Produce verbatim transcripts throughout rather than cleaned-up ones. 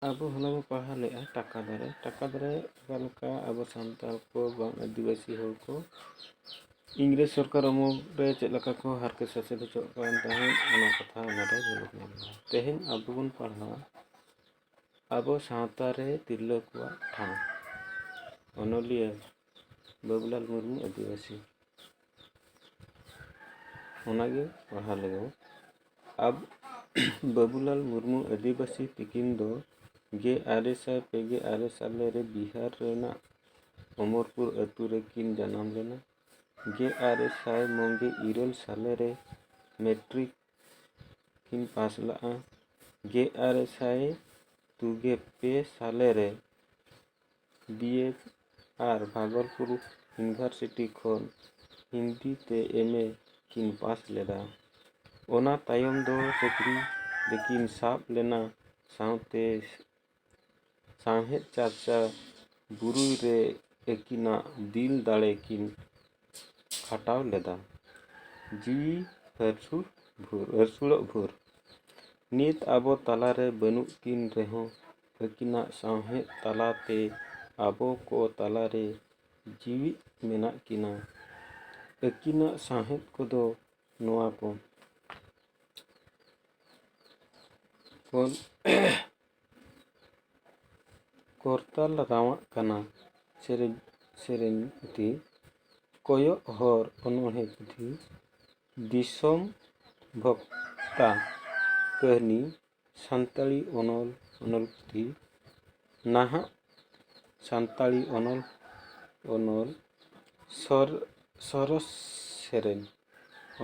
ᱟᱵᱚ ᱦᱚᱞᱟ ᱵᱚ ᱯᱟᱲᱦᱟᱣ ᱞᱮᱫᱼᱟ ᱴᱟᱠᱟ ᱫᱟᱨᱮ᱾ ᱴᱟᱠᱟ ᱫᱟᱨᱮ ᱚᱠᱟ ᱞᱮᱠᱟ ᱟᱵᱚ ᱥᱟᱱᱛᱟᱲ ᱠᱚ ᱵᱟᱝ ᱟᱹᱫᱤᱵᱟᱹᱥᱤ ᱦᱚᱲ ᱠᱚ ᱤᱝᱨᱮᱡᱽ ᱥᱚᱨᱠᱟᱨ ᱟᱢᱚᱞ ᱨᱮ ᱪᱮᱫ ᱞᱮᱠᱟ ᱠᱚ ᱦᱟᱨᱠᱮᱛ ᱥᱟᱥᱮᱛ ᱦᱚᱪᱚᱜ ᱠᱟᱱ ᱛᱟᱦᱮᱸᱫ, ᱚᱱᱟ ᱠᱟᱛᱷᱟ ᱚᱱᱟᱨᱮ ᱧᱮᱞᱚᱜ ᱧᱟᱢᱚᱜᱼᱟ᱾ ᱛᱮᱦᱮᱧ ᱟᱵᱚ ᱵᱚᱱ ᱯᱟᱲᱦᱟᱣᱟ ᱟᱵᱚ ᱥᱟᱶᱛᱟ ᱨᱮ ᱛᱤᱨᱞᱟᱹ ᱠᱚᱣᱟᱜ ᱴᱷᱟᱶ᱾ ᱚᱱᱚᱞᱤᱭᱟᱹ ᱵᱟᱹᱵᱩᱞᱟᱞ ᱢᱩᱨᱢᱩ ᱟᱹᱫᱤᱵᱟᱹᱥᱤ᱾ ᱚᱱᱟᱜᱮ ᱯᱟᱲᱦᱟᱣ ᱞᱮᱜᱮ᱾ ᱟᱵ ᱵᱟᱹᱵᱩᱞᱟᱞ ᱢᱩᱨᱢᱩ ᱟᱹᱫᱤᱵᱟᱹᱥᱤ ᱛᱤᱠᱤᱱ ᱫᱚ ᱜᱮᱞ ᱟᱨᱮ ᱥᱟᱭ ᱯᱮ ᱜᱮᱞ ᱟᱨᱮ ᱥᱟᱞᱮ ᱨᱮ ᱵᱤᱦᱟᱨ ᱨᱮᱱᱟᱜ ᱚᱢᱚᱨᱯᱩᱨ ᱟᱹᱛᱩ ᱨᱮᱠᱤᱱ ᱡᱟᱱᱟᱢ ᱞᱮᱱᱟ᱾ ᱜᱮᱞ ᱟᱨᱮ ᱥᱟᱭ ᱢᱚᱜᱮ ᱤᱨᱟᱹᱞ ᱥᱟᱞᱮ ᱨᱮ ᱢᱮᱴᱨᱤᱠ ᱠᱤᱱ ᱯᱟᱥ ᱞᱮᱫᱼᱟ᱾ ᱜᱮᱞ ᱟᱨᱮ ᱥᱟᱭ ᱛᱩᱜᱮ ᱯᱮ ᱥᱟᱞᱮ ᱨᱮ ᱵᱤ ᱮ ᱟᱨ ᱵᱷᱟᱜᱚᱞᱯᱩᱨ ᱤᱭᱩᱱᱤᱵᱷᱟᱨᱥᱤᱴᱤ ᱠᱷᱚᱱ ᱦᱤᱱᱫᱤ ᱛᱮ ᱮᱢ ᱮ ᱠᱤᱱ ᱯᱟᱥ ᱞᱮᱫᱟ᱾ ᱚᱱᱟ ᱛᱟᱭᱚᱢ ᱫᱚ ᱪᱟᱹᱠᱨᱤ ᱨᱮᱠᱤᱱ ᱥᱟᱵ ᱞᱮᱱᱟ, ᱥᱟᱶᱛᱮ ᱥᱟᱶᱦᱮᱫ ᱪᱟᱨᱪᱟ ᱵᱩᱨᱩᱭ ᱨᱮ ᱟᱹᱠᱤᱱᱟᱜ ᱫᱤᱞ ᱫᱟᱲᱮ ᱠᱤᱱ ᱠᱷᱟᱴᱟᱣ ᱞᱮᱫᱟ᱾ ᱡᱤᱣᱤ ᱦᱟᱹᱨᱥᱩᱲ ᱵᱷᱩᱨ, ᱦᱟᱹᱨᱥᱩᱲᱚᱜ ᱵᱷᱩᱨ᱾ ᱱᱤᱛ ᱟᱵᱚ ᱛᱟᱞᱟᱨᱮ ᱵᱟᱹᱱᱩᱜ ᱠᱤᱱ ᱨᱮᱦᱚᱸ, ᱟᱹᱠᱤᱱᱟᱜ ᱥᱟᱶᱦᱮᱫ ᱛᱟᱞᱟᱛᱮ ᱟᱵᱚ ᱠᱚ ᱛᱟᱞᱟᱨᱮ ᱡᱤᱣᱤᱫ ᱢᱮᱱᱟᱜ ᱠᱤᱱᱟ᱾ ᱟᱹᱠᱤᱱᱟᱜ ᱥᱟᱶᱦᱮᱫ ᱠᱚᱫᱚ ᱱᱚᱣᱟ ᱠᱚ᱾ ᱠᱚ-, ᱠᱚᱨᱛᱟᱞ ᱨᱟᱣᱟᱜ ᱠᱟᱱᱟ ᱥᱮᱨᱮᱧ, ᱥᱮᱨᱮᱧ ᱯᱩᱛᱷᱤ, ᱠᱚᱭᱚᱜ ᱦᱚᱨ ᱚᱱᱚᱬᱦᱮ ᱯᱩᱛᱷᱤ, ᱫᱤᱥᱚᱢ ᱵᱷᱚᱠᱛᱟ ᱠᱟᱹᱦᱱᱤ, ᱥᱟᱱᱛᱟᱲᱤ ᱚᱱᱚᱞ, ᱚᱱᱚᱞ ᱯᱩᱛᱷᱤ, ᱱᱟᱦᱟᱜ ᱥᱟᱱᱛᱟᱲᱤ ᱚᱱᱚᱞ, ᱚᱱᱚᱞ, ᱥᱚᱨ-, ᱥᱚᱨᱚᱥ ᱥᱮᱨᱮᱧ,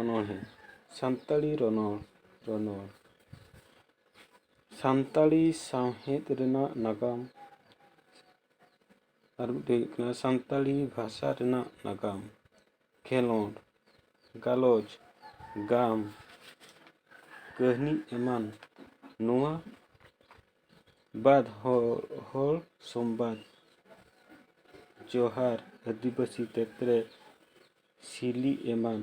ᱚᱱᱚᱬᱦᱮ, ᱥᱟᱱᱛᱟᱲᱤ ᱨᱚᱱᱚᱲ, ᱨᱚᱱᱚᱲ, ᱥᱟᱱᱛᱟᱲᱤ ᱥᱟᱶᱦᱮᱫ ᱨᱮᱱᱟᱜ ᱱᱟᱜᱟᱢ, ᱟᱨ ᱢᱤᱫᱴᱮᱱ ᱦᱩᱭᱩᱜ ᱠᱟᱱᱟ ᱥᱟᱱᱛᱟᱲᱤ ᱵᱷᱟᱥᱟ ᱨᱮᱱᱟᱜ ᱱᱟᱜᱟᱢ, ᱠᱷᱮᱞᱳᱸᱰ, ᱜᱟᱞᱚᱪ, ᱜᱟᱢ, ᱠᱟᱹᱦᱱᱤ ᱮᱢᱟᱱ᱾ ᱱᱚᱣᱟ ᱵᱟᱫ ᱦᱚ-, ᱦᱚᱲ ᱥᱚᱢᱵᱟᱫ, ᱡᱚᱦᱟᱨ, ᱟᱹᱫᱤᱵᱟᱹᱥᱤ ᱛᱮᱛᱨᱮ, ᱥᱤᱞᱤ ᱮᱢᱟᱱ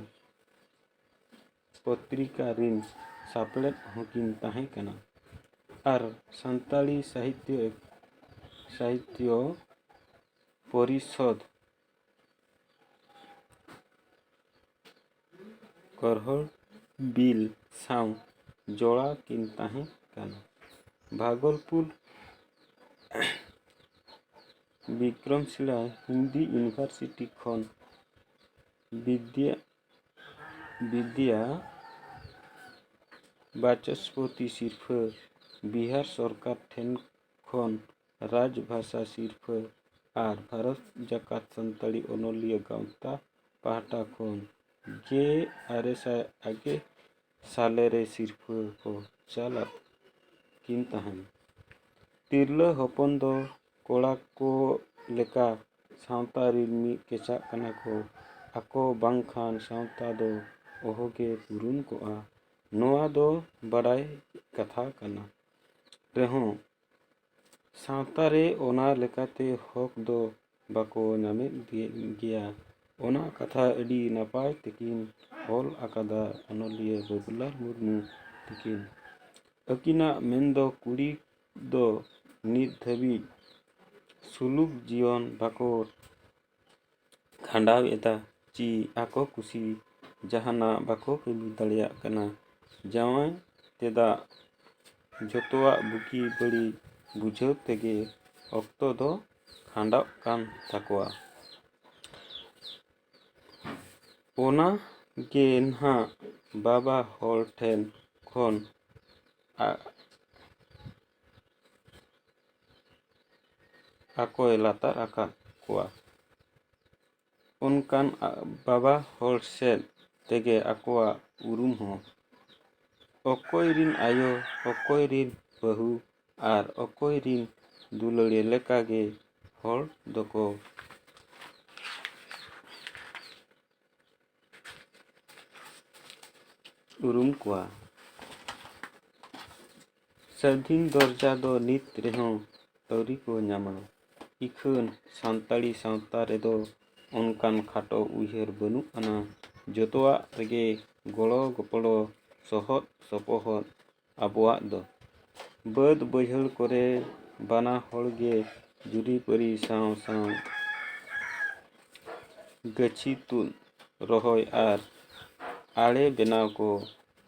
ᱯᱚᱛᱨᱤᱠᱟ ᱨᱤᱱ ᱥᱟᱯᱲᱮᱫ ᱦᱚᱸᱠᱤᱱ ᱛᱟᱦᱮᱸ ᱠᱟᱱᱟ᱾ ᱟᱨ ᱥᱟᱱᱛᱟᱲᱤ ᱥᱟᱦᱤᱛᱭᱚ ᱥᱟᱦᱤᱛᱭᱚ ᱯᱚᱨᱤᱥᱚᱫᱽ ᱠᱚᱨᱦᱚᱲ ᱵᱤᱞ ᱥᱟᱶ ᱡᱚᱲᱟᱣ ᱠᱤᱱ ᱛᱟᱦᱮᱸ ᱠᱟᱱᱟ᱾ ᱵᱷᱟᱜᱚᱞᱯᱩᱨ ᱵᱤᱠᱨᱚᱢᱥᱤᱞᱟ ᱦᱤᱱᱫᱤ ᱤᱭᱩᱱᱤᱵᱷᱟᱨᱥᱤᱴᱤ ᱠᱷᱚᱱ ᱵᱤᱫᱽᱭᱟ ᱵᱤᱫᱽᱭᱟ ᱵᱟᱪᱚᱥᱯᱚᱛᱤ ᱥᱤᱨᱯᱷᱟᱹ, ᱵᱤᱦᱟᱨ ᱥᱚᱨᱠᱟᱨ ᱴᱷᱮᱱ ᱠᱷᱚᱱ ᱨᱟᱡᱽᱵᱷᱟᱥᱟ ᱥᱤᱨᱯᱷᱟᱹ ᱟᱨ ᱵᱷᱟᱨᱚᱛ ᱡᱟᱠᱟᱛ ᱥᱟᱱᱛᱟᱲᱤ ᱚᱱᱚᱞᱤᱭᱟᱹ ᱜᱟᱶᱛᱟ ᱯᱟᱦᱴᱟ ᱠᱷᱚᱱ ᱡᱮ ᱟᱨᱮ ᱥᱟᱭ ᱟᱜᱮ ᱥᱟᱞᱮ ᱨᱮ ᱥᱤᱨᱯᱷᱟᱹ ᱠᱚ ᱪᱟᱞᱟᱜ ᱠᱤᱱ ᱛᱟᱦᱮᱱ᱾ ᱛᱤᱨᱞᱟᱹ ᱦᱚᱯᱚᱱ ᱫᱚ ᱠᱚᱲᱟ ᱠᱚ ᱞᱮᱠᱟ ᱥᱟᱶᱛᱟ ᱨᱤᱱ ᱢᱤᱫ ᱠᱮᱪᱟᱜ ᱠᱟᱱᱟ ᱠᱚ᱾ ᱟᱠᱚ ᱵᱟᱝᱠᱷᱟᱱ ᱥᱟᱶᱛᱟ ᱫᱚ ᱚᱦᱚᱜᱮ ᱯᱩᱨᱩᱱ ᱠᱚᱜᱼᱟ᱾ ᱱᱚᱣᱟ ᱫᱚ ᱵᱟᱰᱟᱭ ᱠᱟᱛᱷᱟ ᱠᱟᱱᱟ ᱨᱮᱦᱚᱸ, ᱥᱟᱶᱛᱟ ᱨᱮ ᱚᱱᱟ ᱞᱮᱠᱟᱛᱮ ᱦᱚᱠ ᱫᱚ ᱵᱟᱠᱚ ᱧᱟᱢᱮᱫ ᱜᱮᱭᱟ᱾ ᱚᱱᱟ ᱠᱟᱛᱷᱟ ᱟᱹᱰᱤ ᱱᱟᱯᱟᱭ ᱛᱮᱠᱤᱱ ᱚᱞ ᱟᱠᱟᱫᱟ ᱚᱱᱚᱞᱤᱭᱟᱹ ᱵᱟᱹᱵᱩᱞᱟᱞ ᱢᱩᱨᱢᱩ ᱛᱤᱠᱤᱱ᱾ ᱟᱹᱠᱤᱱᱟᱜ ᱢᱮᱱ ᱫᱚ ᱠᱩᱲᱤ ᱫᱚ ᱱᱤᱛ ᱫᱷᱟᱹᱵᱤᱡ ᱥᱩᱞᱩᱠ ᱡᱤᱭᱚᱱ ᱵᱟᱠᱚ ᱠᱷᱟᱸᱰᱟᱣ ᱮᱫᱟ ᱪᱤ ᱟᱠᱚ ᱠᱩᱥᱤ ᱡᱟᱦᱟᱱᱟᱜ ᱵᱟᱠᱚ ᱠᱟᱹᱢᱤ ᱫᱟᱲᱮᱭᱟᱜ ᱠᱟᱱᱟ᱾ ᱡᱟᱶᱟᱭ ᱛᱮᱫᱟᱜ ᱡᱚᱛᱚᱣᱟᱜ ᱵᱩᱜᱤ ᱵᱟᱹᱲᱤᱡ ᱵᱩᱡᱷᱟᱹᱣ ᱛᱮᱜᱮ ᱚᱠᱛᱚ ᱫᱚ ᱠᱷᱟᱸᱰᱟᱜ ᱠᱟᱱ ᱛᱟᱠᱚᱣᱟ᱾ ᱚᱱᱟ ᱜᱮ ᱱᱟᱦᱟᱜ ᱵᱟᱵᱟ ᱦᱚᱲ ᱴᱷᱮᱱ ᱠᱷᱚᱱ ᱟ- ᱟᱠᱚᱭ ᱞᱟᱛᱟᱨ ᱟᱠᱟᱫ ᱠᱚᱣᱟ᱾ ᱚᱱᱠᱟᱱ ᱟ- ᱵᱟᱵᱟ ᱦᱚᱲ ᱥᱮᱫ ᱛᱮᱜᱮ ᱟᱠᱚᱣᱟᱜ ᱩᱨᱩᱢ ᱦᱚᱸ᱾ ᱚᱠᱚᱭ ᱨᱤᱱ ᱟᱭᱳ, ᱚᱠᱚᱭ ᱨᱤᱱ ᱵᱟᱹᱦᱩ ᱟᱨ ᱚᱠᱚᱭ ᱨᱤᱱ ᱫᱩᱞᱟᱹᱲᱤᱭᱟᱹ ᱞᱮᱠᱟᱜᱮ ᱦᱚᱲ ᱫᱚᱠᱚ ᱩᱨᱩᱢ ᱠᱚᱣᱟ᱾ ᱥᱟᱹᱫᱷᱤᱱ ᱫᱚᱨᱡᱟ ᱫᱚ ᱱᱤᱛ ᱨᱮᱦᱚᱸ ᱟᱹᱣᱨᱤ ᱠᱚ ᱧᱟᱢᱟ᱾ ᱤᱠᱷᱟᱹᱱ ᱥᱟᱱᱛᱟᱲᱤ ᱥᱟᱶᱛᱟ ᱨᱮᱫᱚ ᱚᱱᱠᱟᱱ ᱠᱷᱟᱴᱚ ᱩᱭᱦᱟᱹᱨ ᱵᱟᱹᱱᱩᱜ ᱟᱱᱟ᱾ ᱡᱚᱛᱚᱣᱟᱜ ᱨᱮᱜᱮ ᱜᱚᱲᱚ ᱜᱚᱯᱚᱲᱚ, ᱥᱚᱦᱚᱫ ᱥᱚᱯᱚᱦᱚᱫ ᱟᱵᱚᱣᱟᱜ ᱫᱚ᱾ ᱵᱟᱹᱫᱽ ᱵᱟᱹᱭᱦᱟᱹᱲ ᱠᱚᱨᱮ ᱵᱟᱱᱟ ᱦᱚᱲ ᱜᱮ ᱡᱩᱨᱤᱯᱟᱹᱨᱤ ᱥᱟᱶ ᱥᱟᱶ ᱜᱟᱹᱪᱷᱤ ᱛᱩᱫ, ᱨᱚᱦᱚᱭ ᱟᱨ ᱟᱲᱮ ᱵᱮᱱᱟᱣ ᱠᱚ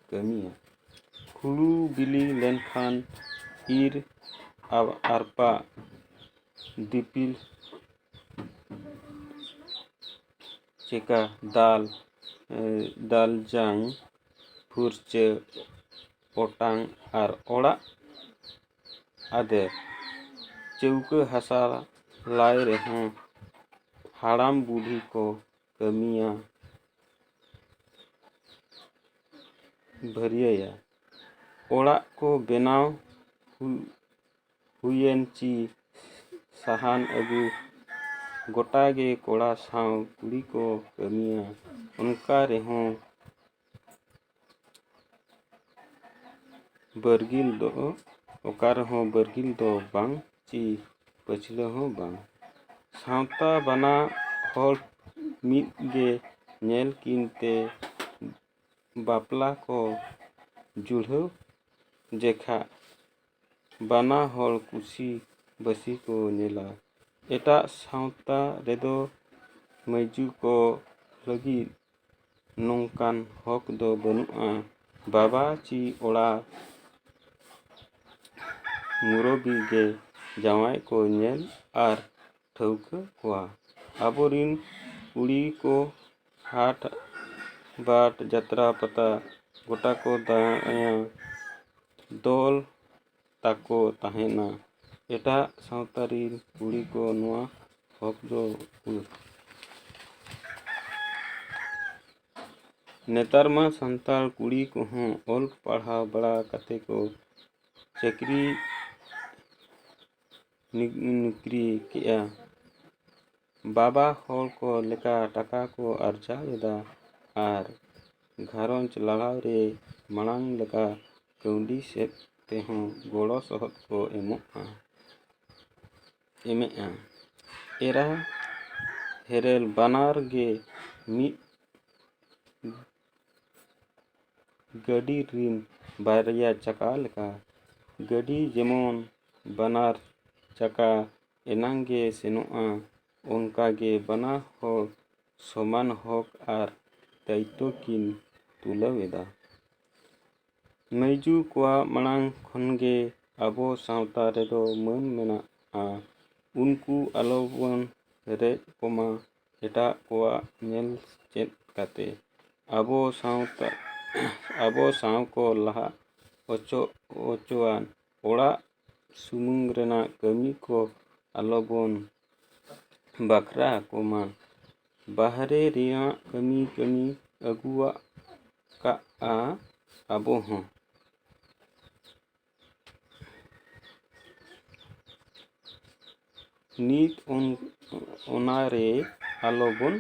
ᱠᱟᱹᱢᱤᱭᱟ᱾ ᱦᱩᱲᱩ ᱵᱤᱞᱤ ᱞᱮᱱᱠᱷᱟᱱ ᱤᱨ, ᱟ-, ᱟᱨᱯᱟ, ᱫᱤᱯᱤᱞ, ᱪᱮᱠᱟ, ᱫᱟᱞ, ᱮ, ᱫᱟᱞ ᱡᱟᱝ, ᱯᱷᱩᱨᱪᱟᱹ, ᱚᱴᱟᱝ ᱟᱨ ᱚᱲᱟᱜ ᱟᱫᱮᱨ᱾ ᱪᱟᱹᱣᱠᱟᱹ ᱦᱟᱥᱟ ᱞᱟᱭ ᱨᱮᱦᱚᱸ ᱦᱟᱲᱟᱢ ᱵᱩᱰᱷᱤ ᱠᱚ ᱠᱟᱹᱢᱤᱭᱟ, ᱵᱷᱟᱹᱨᱭᱟᱹᱭᱟ᱾ ᱚᱲᱟᱜ ᱠᱚ ᱵᱮᱱᱟᱣ ᱦᱩ-, ᱦᱩᱭᱮᱱ ᱪᱤ ᱥᱟᱦᱟᱱ ᱟᱹᱜᱩ, ᱜᱚᱴᱟ ᱜᱮ ᱠᱚᱲᱟ ᱥᱟᱶ ᱠᱩᱲᱤ ᱠᱚ ᱠᱟᱹᱢᱤᱭᱟ᱾ ᱚᱱᱠᱟ ᱨᱮᱦᱚᱸ ᱵᱟᱹᱨᱜᱤᱞ ᱫᱚ, ᱚᱠᱟ ᱨᱮᱦᱚᱸ ᱵᱟᱹᱨᱜᱤᱞ ᱫᱚ ᱵᱟᱝ ᱪᱤ ᱯᱟᱹᱪᱷᱞᱟᱹ ᱦᱚᱸ ᱵᱟᱝ᱾ ᱥᱟᱶᱛᱟ ᱵᱟᱱᱟ ᱦᱚᱲ ᱢᱤᱫ ᱜᱮ ᱧᱮᱞ ᱠᱤᱱ ᱛᱮ ᱵᱟᱯᱞᱟ ᱠᱚ ᱡᱩᱲᱦᱟᱹᱣ ᱡᱮᱠᱷᱟ ᱵᱟᱱᱟ ᱦᱚᱲ ᱠᱩᱥᱤ ᱵᱟᱹᱥᱤ ᱠᱚ ᱧᱮᱞᱟ᱾ ᱮᱴᱟᱜ ᱥᱟᱶᱛᱟ ᱨᱮᱫᱚ ᱢᱟᱹᱭᱡᱩ ᱠᱚ ᱞᱟᱹᱜᱤᱫ ᱱᱚᱝᱠᱟᱱ ᱦᱚᱠ ᱫᱚ ᱵᱟᱹᱱᱩᱜᱼᱟ᱾ ᱵᱟᱵᱟ ᱪᱤ ᱚᱲᱟᱜ ᱢᱩᱨᱚᱵᱤ ᱜᱮ ᱡᱟᱶᱟᱭ ᱠᱚ ᱧᱮᱞ ᱟᱨ ᱴᱷᱟᱹᱣᱠᱟᱹ ᱠᱚᱣᱟ᱾ ᱟᱵᱚᱨᱤᱱ ᱠᱩᱲᱤ ᱠᱚ ᱦᱟᱴ ᱵᱟᱴ ᱡᱟᱛᱨᱟ ᱯᱟᱛᱟ ᱜᱚᱴᱟ ᱠᱚ ᱫᱟᱬᱟᱭᱟ᱾ ᱫᱚᱞ ᱛᱟᱠᱚ ᱛᱟᱦᱮᱱᱟ᱾ ᱮᱴᱟᱜ ᱥᱟᱶᱛᱟ ᱨᱤᱱ ᱠᱩᱲᱤ ᱠᱚ ᱱᱚᱣᱟ ᱦᱚᱠ ᱫᱚ ᱩᱱ-, ᱱᱮᱛᱟᱨ ᱢᱟ ᱥᱟᱱᱛᱟᱲ ᱠᱩᱲᱤ ᱠᱚᱦᱚᱸ ᱚᱞ ᱯᱟᱲᱦᱟᱣ ᱵᱟᱲᱟ ᱠᱟᱛᱮ ᱠᱚ ᱪᱟᱹᱠᱨᱤ ᱱᱤ-, ᱱᱩᱠᱨᱤ ᱠᱮᱜᱼᱟ᱾ ᱵᱟᱵᱟ ᱦᱚᱲ ᱠᱚ ᱞᱮᱠᱟ ᱴᱟᱠᱟ ᱠᱚ ᱟᱨᱡᱟᱣ ᱮᱫᱟ ᱟᱨ ᱜᱷᱟᱨᱚᱸᱡᱽ ᱞᱟᱲᱟᱣ ᱨᱮ ᱢᱟᱲᱟᱝ ᱞᱮᱠᱟ ᱠᱟᱹᱣᱰᱤ ᱥᱮᱫ ᱛᱮᱦᱚᱸ ᱜᱚᱲᱚ ᱥᱚᱦᱚᱫ ᱠᱚ ᱮᱢᱚᱜᱼᱟ, ᱮᱢᱮᱜᱼᱟ᱾ ᱮᱨᱟ ᱦᱮᱨᱮᱞ ᱵᱟᱱᱟᱨ ᱜᱮ ᱢᱤᱫ ᱜᱟᱹᱰᱤ ᱨᱤᱱ ᱵᱟᱨᱭᱟ ᱪᱟᱠᱟ ᱞᱮᱠᱟ᱾ ᱜᱟᱹᱰᱤ ᱡᱮᱢᱚᱱ ᱵᱟᱱᱟᱨ ᱪᱟᱠᱟ ᱮᱱᱟᱝ ᱜᱮ ᱥᱮᱱᱚᱜᱼᱟ, ᱚᱱᱠᱟ ᱜᱮ ᱵᱟᱱᱟ ᱦᱚᱲ ᱥᱚᱢᱟᱱ ᱦᱚᱠ ᱟᱨ ᱫᱟᱭᱤᱛᱛᱚ ᱠᱤᱱ ᱛᱩᱞᱟᱹᱣ ᱮᱫᱟ᱾ ᱢᱟᱹᱭᱡᱩ ᱠᱚᱣᱟᱜ ᱢᱟᱲᱟᱝ ᱠᱷᱚᱱ ᱜᱮ ᱟᱵᱚ ᱥᱟᱶᱛᱟ ᱨᱮᱫᱚ ᱢᱟᱹᱱ ᱢᱮᱱᱟᱜᱼᱟ᱾ ᱩᱱᱠᱩ ᱟᱞᱚᱵᱚᱱ ᱨᱮᱡ ᱠᱚᱢᱟ ᱮᱴᱟᱜ ᱠᱚᱣᱟᱜ ᱧᱮᱞ ᱪᱮᱫ ᱠᱟᱛᱮ᱾ ᱟᱵᱚ ᱥᱟᱶᱛᱟ, ᱟᱵᱚ ᱥᱟᱶ ᱠᱚ ᱞᱟᱦᱟ ᱚᱪᱚ-, ᱚᱪᱚᱣᱟᱱ᱾ ᱚᱲᱟᱜ ᱥᱩᱢᱩᱝ ᱨᱮᱱᱟᱜ ᱠᱟᱹᱢᱤ ᱠᱚ ᱟᱞᱚᱵᱚᱱ ᱵᱟᱠᱷᱨᱟ ᱠᱚᱢᱟ᱾ ᱵᱟᱦᱨᱮ ᱨᱮᱭᱟᱜ ᱠᱟᱹᱢᱤ ᱠᱟᱹᱢᱤ ᱟᱹᱜᱩᱣᱟᱜ ᱠᱟᱜᱼᱟ ᱟᱵᱚ ᱦᱚᱸ᱾ ᱱᱤᱛ ᱚᱱ-, ᱚᱱᱟᱨᱮ ᱟᱞᱚᱵᱚᱱ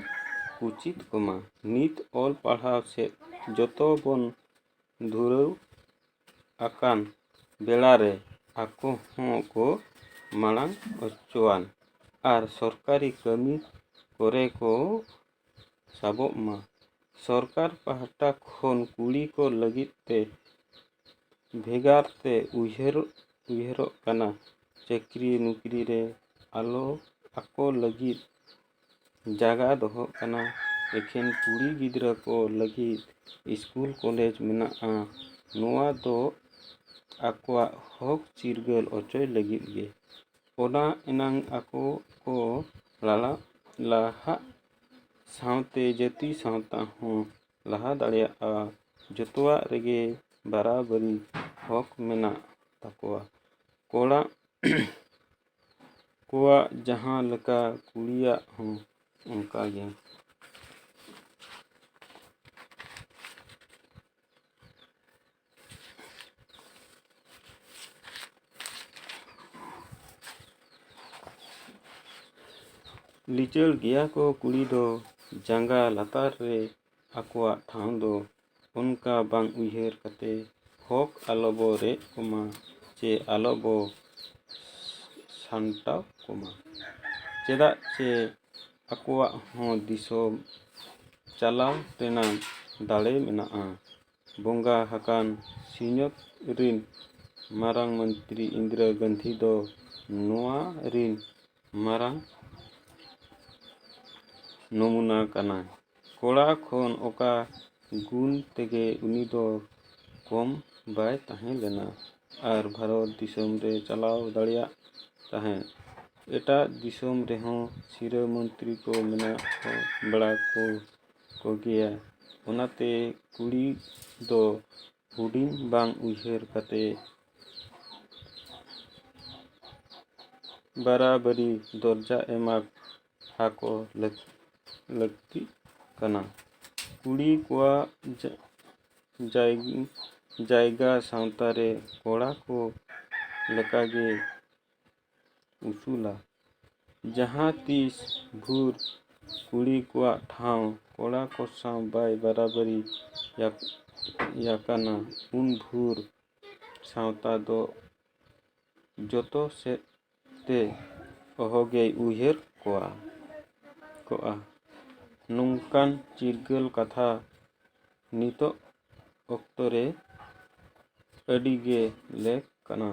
ᱠᱩᱪᱤᱛ ᱠᱚᱢᱟ᱾ ᱱᱤᱛ ᱚᱞ ᱯᱟᱲᱦᱟᱣ ᱥᱮᱫ ᱡᱚᱛᱚ ᱵᱚᱱ ᱫᱷᱩᱨᱟᱹᱣ ᱟᱠᱟᱱ ᱵᱮᱲᱟᱨᱮ ᱟᱠᱚ ᱦᱚᱸ ᱠᱚ ᱢᱟᱲᱟᱝ ᱚᱪᱚᱣᱟᱱ ᱟᱨ ᱥᱚᱨᱠᱟᱨᱤ ᱠᱟᱹᱢᱤ ᱠᱚᱨᱮ ᱠᱚ ᱥᱟᱵᱚᱜ ᱢᱟ᱾ ᱥᱚᱨᱠᱟᱨ ᱯᱟᱦᱴᱟ ᱠᱷᱚᱱ ᱠᱩᱲᱤ ᱠᱚ ᱞᱟᱹᱜᱤᱫ ᱛᱮ ᱵᱷᱮᱜᱟᱨ ᱛᱮ ᱩᱭᱦᱟᱹᱨ, ᱩᱭᱦᱟᱹᱨᱚᱜ ᱠᱟᱱᱟ᱾ ᱪᱟᱹᱠᱨᱤ ᱱᱩᱠᱨᱤ ᱨᱮ ᱟᱞᱚ ᱟᱠᱚ ᱞᱟᱹᱜᱤᱫ ᱡᱟᱜᱟ ᱫᱚᱦᱚᱜ ᱠᱟᱱᱟ᱾ ᱮᱠᱷᱮᱱ ᱠᱩᱲᱤ ᱜᱤᱫᱽᱨᱟᱹ ᱠᱚ ᱞᱟᱹᱜᱤᱫ ᱥᱠᱩᱞ ᱠᱚᱞᱮᱡᱽ ᱢᱮᱱᱟᱜᱼᱟ᱾ ᱱᱚᱣᱟ ᱫᱚ ᱟᱠᱚᱣᱟᱜ ᱦᱚᱠ ᱪᱤᱨᱜᱟᱹᱞ ᱚᱪᱚᱭ ᱞᱟᱹᱜᱤᱫ ᱜᱮ᱾ ᱚᱱᱟ ᱮᱱᱟᱝ ᱟᱠᱚ ᱠᱚ ᱞᱟᱞᱟ-, ᱞᱟᱦᱟᱜ ᱥᱟᱶᱛᱮ ᱡᱟᱹᱛᱤ ᱥᱟᱶᱛᱟ ᱦᱚᱸ ᱞᱟᱦᱟ ᱫᱟᱲᱮᱭᱟᱜᱼᱟ᱾ ᱡᱚᱛᱚᱣᱟᱜ ᱨᱮᱜᱮ ᱵᱟᱨᱟᱵᱟᱹᱨᱤ ᱦᱚᱠ ᱢᱮᱱᱟᱜ ᱛᱟᱠᱚᱣᱟ᱾ ᱠᱚᱲᱟ ᱠᱚᱣᱟᱜ ᱡᱟᱦᱟᱸ ᱞᱮᱠᱟ ᱠᱩᱲᱤᱭᱟᱜ ᱦᱚᱸ ᱚᱱᱠᱟ ᱜᱮ᱾ ᱞᱤᱪᱟᱹᱲ ᱜᱮᱭᱟ ᱠᱚ ᱠᱩᱲᱤ ᱫᱚ ᱡᱟᱸᱜᱟ ᱞᱟᱛᱟᱨ ᱨᱮ ᱟᱠᱚᱣᱟᱜ ᱴᱷᱟᱶ ᱫᱚ ᱚᱱᱠᱟ ᱵᱟᱝ ᱩᱭᱦᱟᱹᱨ ᱠᱟᱛᱮ ᱦᱚᱠ ᱟᱞᱚ ᱵᱚ ᱨᱮᱡ ᱠᱚᱢᱟ ᱪᱮ ᱟᱞᱚ ᱵᱚ ᱥᱟᱱᱴᱟᱣ ᱠᱚᱢᱟ᱾ ᱪᱮᱫᱟᱜ ᱪᱮ ᱟᱠᱚᱣᱟᱜ ᱦᱚᱸ ᱫᱤᱥᱚᱢ ᱪᱟᱞᱟᱣ ᱨᱮᱱᱟᱜ ᱫᱟᱲᱮ ᱢᱮᱱᱟᱜᱼᱟ᱾ ᱵᱚᱸᱜᱟ ᱟᱠᱟᱱ ᱥᱤᱧᱚᱛ ᱨᱤᱱ ᱢᱟᱨᱟᱝ ᱢᱚᱱᱛᱨᱤ ᱤᱱᱫᱤᱨᱟ ᱜᱟᱱᱫᱷᱤ ᱫᱚ ᱱᱚᱣᱟ ᱨᱤᱱ ᱢᱟᱨᱟᱝ ᱱᱚᱢᱩᱱᱟ ᱠᱟᱱᱟᱭ᱾ ᱠᱚᱲᱟ ᱠᱷᱚᱱ ᱚᱠᱟ ᱜᱩᱱ ᱛᱮᱜᱮ ᱩᱱᱤ ᱫᱚ ᱠᱚᱢ ᱵᱟᱭ ᱛᱟᱦᱮᱸ ᱞᱮᱱᱟ ᱟᱨ ᱵᱷᱟᱨᱚᱛ ᱫᱤᱥᱚᱢ ᱨᱮ ᱪᱟᱞᱟᱣ ᱫᱟᱲᱮᱭᱟᱜ ᱛᱟᱦᱮᱸᱫ᱾ ᱮᱴᱟᱜ ᱫᱤᱥᱚᱢ ᱨᱮᱦᱚᱸ ᱥᱤᱨᱟᱹ ᱢᱚᱱᱛᱨᱤ ᱠᱚ ᱢᱮᱱᱟᱜ ᱠᱚ ᱵᱟᱲᱟ ᱠᱚ ᱠᱚᱜᱮᱭᱟ᱾ ᱚᱱᱟᱛᱮ ᱠᱩᱲᱤ ᱫᱚ ᱦᱩᱰᱤᱧ ᱵᱟᱝ ᱩᱭᱦᱟᱹᱨ ᱠᱟᱛᱮ ᱵᱟᱨᱟᱵᱟᱨᱤ ᱫᱚᱨᱡᱟ ᱮᱢᱟ ᱟᱠᱚ ᱞᱟᱹᱠ- ᱞᱟᱹᱠᱛᱤᱜ ᱠᱟᱱᱟ᱾ ᱠᱩᱲᱤ ᱠᱚᱣᱟᱜ ᱡᱟ- ᱡᱟᱭ- ᱡᱟᱭᱜᱟ ᱥᱟᱶᱛᱟ ᱨᱮ ᱠᱚᱲᱟ ᱠᱚ ᱞᱮᱠᱟᱜᱮ ᱩᱥᱩᱞᱟ᱾ ᱡᱟᱦᱟᱸ ᱛᱤᱥ ᱵᱷᱳᱨ ᱠᱩᱲᱤ ᱠᱚᱣᱟᱜ ᱴᱷᱟᱶ ᱠᱚᱲᱟ ᱠᱚ ᱥᱟᱶ ᱵᱟᱭ ᱵᱟᱨᱟᱵᱟᱨᱤ ᱭᱟᱠ- ᱭᱟᱠᱟᱱᱟ, ᱩᱱ ᱵᱷᱳᱨ ᱥᱟᱶᱛᱟ ᱫᱚ ᱡᱚᱛᱚ ᱥᱮᱫ ᱛᱮ ᱚᱦᱚᱜᱮᱭ ᱩᱭᱦᱟᱹᱨ ᱠᱚᱣᱟ ᱠᱚᱜᱼᱟ᱾ ᱱᱚᱝᱠᱟᱱ ᱪᱤᱨᱜᱟᱹᱞ ᱠᱟᱛᱷᱟ ᱱᱤᱛᱚᱜ ᱚᱠᱛᱚ ᱨᱮ ᱟᱹᱰᱤ ᱜᱮ ᱞᱮᱠ ᱠᱟᱱᱟ᱾